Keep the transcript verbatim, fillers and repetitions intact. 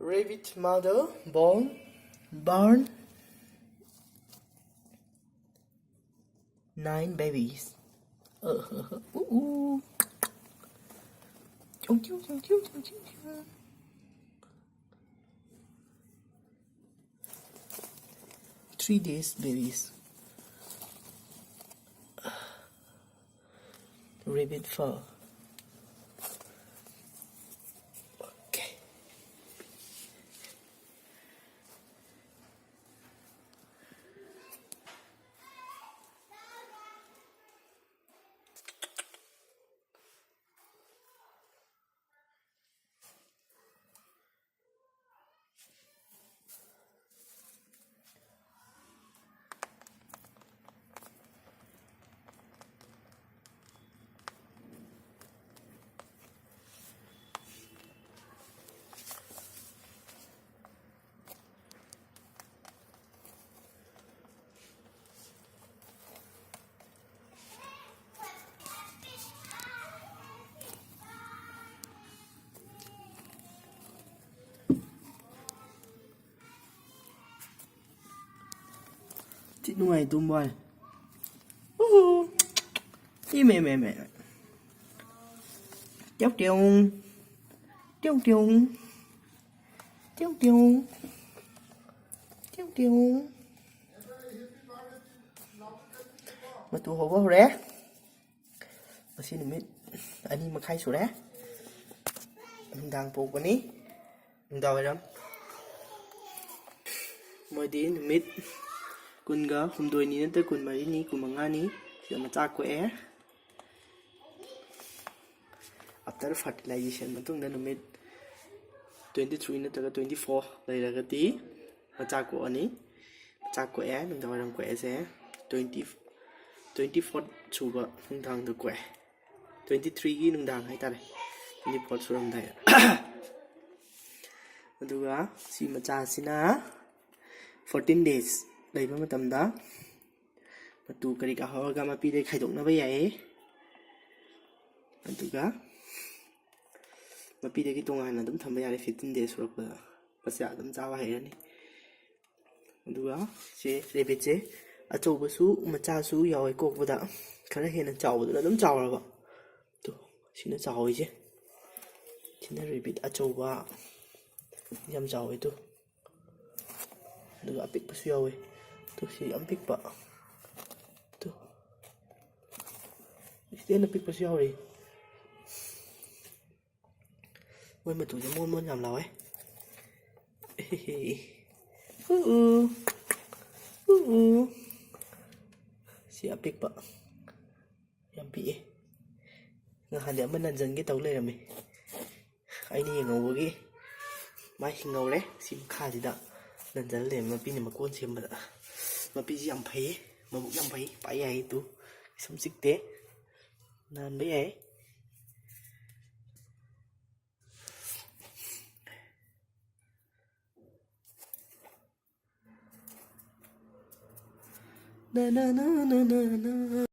Rabbit mother born, born nine babies. Uh, uh, uh, uh. Chung, chung, chung, chung, chung, chung, chung. Three days babies. Rabbit fur. Okay. ꯊꯤ ꯅꯨꯡꯉꯥꯏ ꯇꯨꯝꯕ ꯋꯥꯅꯤ꯫ ꯎꯍꯨ꯫ ꯏꯃꯦ, ꯃꯦ, ꯃꯦ꯫ ꯇ꯭ꯌꯧ, ꯇ꯭ꯌꯧ꯫ ꯇ꯭ꯌꯧ, ꯇ꯭ꯌꯧ꯫ ꯇ꯭ꯌꯧ, ꯇ꯭ꯌꯧ꯫ ꯇ꯭ꯌꯧ, ꯇ꯭ꯌꯧ꯫ ꯃꯇꯨ ꯍꯧꯕ ꯍꯧꯔꯦ꯫ ꯉꯁꯤ ꯅꯨꯃꯤꯠ ꯑꯅꯤ ꯃꯈꯥꯏ ꯁꯨꯔꯦ꯫ ꯅꯨꯡꯗꯥꯡ ꯄꯣꯛꯄꯅꯤ꯫ ꯅꯨꯡꯗꯥꯡ ꯋꯥꯏꯔꯝ꯫ ꯃꯣꯏꯗꯤ ꯅꯨꯃꯤꯠ ꯀꯨꯟꯒ ꯍꯨꯝꯗꯣꯏꯅꯤ ꯅꯠꯇ꯭ꯔ ꯀꯨꯟꯃꯔꯤꯅꯤ, ꯀꯨꯟꯃꯉꯥꯅꯤ ꯁꯤꯗ ꯃꯆꯥ ꯀꯣꯛꯑꯦ꯫ After fertilization ꯃꯇꯨꯡꯗ ꯅꯨꯃꯤꯠ twenty three ꯅꯠꯇ꯭ꯔꯒ twenty four ꯂꯩꯔꯒꯗꯤ ꯃꯆꯥ ꯀꯣꯛꯑꯅꯤ꯫ ꯃꯆꯥ ꯀꯣꯛꯑꯦ, ꯅꯨꯡꯗꯥꯡ ꯋꯥꯏꯔꯝ ꯀꯣꯛꯑꯦꯁꯦ꯫ Twenty, twenty four ꯁꯨꯕ ꯅꯨꯡꯗꯥꯡꯗ ꯀꯣꯛꯑꯦ꯫ Twenty threeꯒꯤ ꯅꯨꯡꯗꯥꯡ ꯍꯥꯏꯇꯥꯔꯦ, twenty four ꯁꯨꯔꯝꯗꯥꯏꯗ꯫ ꯑꯗꯨꯒ ꯁꯤ ꯃꯆꯥꯁꯤꯅ fourteen days ꯂꯩꯕ ꯃꯇꯝꯗ ꯃꯇꯨ ꯀꯔꯤ ꯀꯥ ꯍꯧꯔꯒ ꯃꯄꯤꯗꯒꯤ ꯈꯥꯏꯗꯣꯛꯅꯕ ꯌꯥꯏꯌꯦ꯫ ꯑꯗꯨꯒ ꯃꯄꯤꯗꯒꯤ ꯇꯣꯉꯥꯟꯅ ꯑꯗꯨꯝ ꯊꯝꯕ ꯌꯥꯔꯦ fifteen days ꯁꯨꯔꯛꯄꯗ꯫ ꯃꯆꯥ ꯑꯗꯨꯝ ꯆꯥꯕ ꯍꯩꯔꯅꯤ꯫ ꯑꯗꯨꯒ ꯁꯤ ꯔꯦꯕꯤꯠꯁꯦ ꯑꯆꯧꯕꯁꯨ ꯃꯆꯥꯁꯨ ꯌꯥꯎꯋꯦ ꯀꯣꯛꯄꯗ꯫ ꯈꯔ ꯍꯦꯟꯅ ꯆꯥꯎꯕꯗꯨꯅ ꯑꯗꯨꯝ ꯆꯥꯎꯔꯕ꯫ ꯇꯨ, ꯁꯤꯅ ꯆꯥꯎꯔꯤꯁꯦ꯫ ꯁꯤꯅ ꯔꯦꯕꯤꯠ ꯑꯆꯧꯕ꯫ ꯌꯥꯝ ꯆꯥꯎꯋꯦ ꯇꯨ꯫ ꯑꯗꯨꯒ ꯑꯄꯤꯛꯄꯁꯨ ꯌꯥꯎꯋꯦ꯫ ꯇꯨ, ꯁꯤ ꯌꯥꯝ ꯄꯤꯛꯄ꯫ ꯇꯨ꯫ ꯁꯤꯗꯩ ꯍꯦꯟꯅ ꯄꯤꯛꯄꯁꯨ ꯌꯥꯎꯔꯤ꯫ ꯃꯣꯏ ꯃꯇꯨꯁꯦ ꯃꯣꯟ ꯃꯣꯟ ꯌꯥꯝ ꯂꯥꯎꯋꯦ꯫ ꯎ ꯎ꯫ ꯎ ꯎ꯫ ꯁꯤ ꯑꯄꯤꯛꯄ꯫ ꯌꯥꯝ ꯄꯤꯛꯑꯦ꯫ ꯅꯍꯥꯟꯗꯤ ꯑꯃ ꯅꯟꯖꯟꯒꯦ ꯇꯧ ꯂꯩꯔꯝꯃꯤ꯫ ꯑꯩꯅ ꯌꯦꯡꯍꯧꯕꯒꯤ ꯃꯥ ꯍꯤꯡꯍꯧꯔꯦ꯫ ꯁꯤ ꯃꯈꯥꯁꯤꯗ ꯅꯟꯖꯜ ꯂꯩꯔꯝꯃꯤ ꯃꯄꯤꯅ ꯃꯀꯣꯟ ꯁꯦꯝꯕꯗ꯫ ꯃꯄꯤꯁꯤ ꯌꯥꯝ ꯐꯩꯌꯦ꯫ ꯃꯕꯨꯛ ꯌꯥꯝ ꯐꯩ꯫ ꯄꯥꯏ ꯌꯥꯏ ꯇꯨ꯫ ꯁꯨꯝ ꯆꯤꯛꯇꯦ꯫ ꯅꯥꯟꯕ ꯌꯥꯏ꯫ ꯅ ꯅ ꯅ ꯅ ꯅ ꯅ꯫